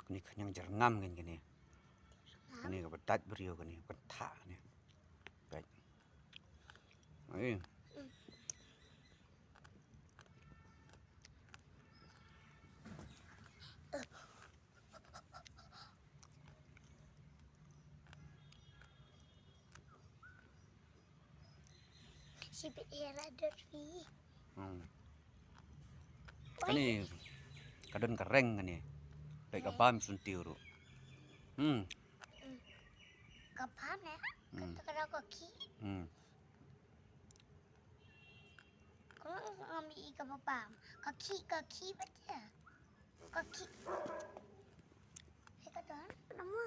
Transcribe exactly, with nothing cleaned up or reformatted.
Kane khñiang jyrngam kan kane. Kane kaba dait briew kane, kynthah kane. Dait. Ai. Sibit era dot ri. Hmm. Kane ka don ka reng kane. Peit ka bam sunti ruh. Hmm. Ka bam ya. Hmm. Kata kata ka ki. Hmm. Ko ngam i ka bam. Ka ki ka ki bacha. Ka ki. Hei ka don. Nama?